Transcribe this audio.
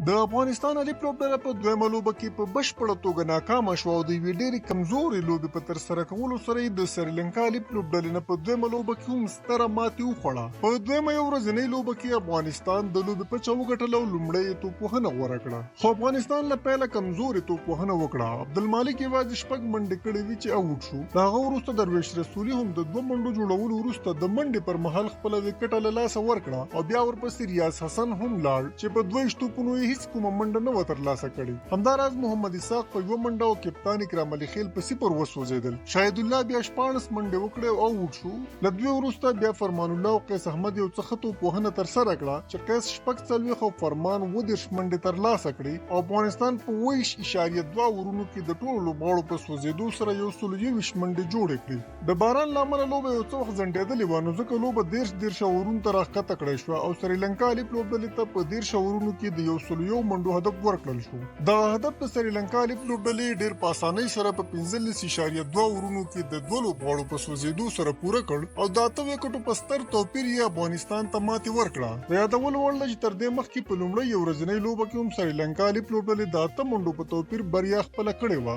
د افغانستان الف لوبډله په دویمه لوبه کې په بشپړه توګه ناکامه شوه او د یوې ډېرې کمزورې لوبې په ترسره کولو سره یې د سریلانکا الف لوبډلې نه په دویمه لوبه کې هم ستره ماتې وخوړه. په دویمه یو ورځنۍ لوبه کې افغانستان د لوبې پچه وګټله او لومړی یې توپوهنه غوره کړه، خو افغانستان له پیله کمزورې توپوهنه وکړه. عبدالمالک یوازې شپږ منډې کړې وې چې اوټ شو. له هغه وروسته درویش رسولي هم د دوه منډو جوړولو وروسته د منډې پر مهال خپله ویکټه له لاسه ورکړه او بیا ورپسې ریاض حسن هم لاړ چې په 22 توپونو یې هیڅ کومه منډه نه وه ترلاسه کړې. همداراز محمد اسحاق په یوه منډه او کپتان اکرام علي خېل په صفر وسوځېدل. شاهد الله بیا 16 منډې وکړې او اوټ شو. له دوی وروسته بیا فرمان الله او قیس احمد یو څه ښه توپ وهنه ترسره کړه چې قیس 46 او فرمان 37 منډې ترلاسه کړې او افغانستان په 27.2 اورونو کې د ټولو لوبغاړو په سوځېدو سره 121 منډې جوړې کړې. د باران له امله لوبه یو څه وخت ځنډېدلې وه، نو ځکه لوبه 30 30 اورونو ته راښکته کړای شوه او سریلانکا الف لوبډلې ته په 30 اورونو کې د 101 منډو هدف ورکړل شو. دغه هدف د سریلانکا الف لوبډلې ډېر په اسانۍ سره په 15.2 اورونو کې د دوه لوبغاړو په سوځېدو سره پوره کړ او د اته ویکټو په ستر توپیر یې افغانستان ته ماتې ورکړه. د یادولو وړ ده چې تر دې مخکې په لومړۍ یو ورځنۍ لوبه کې هم سریلانکا الف لوبډلې د اته منډو په توپیر بریا خپله کړې وه.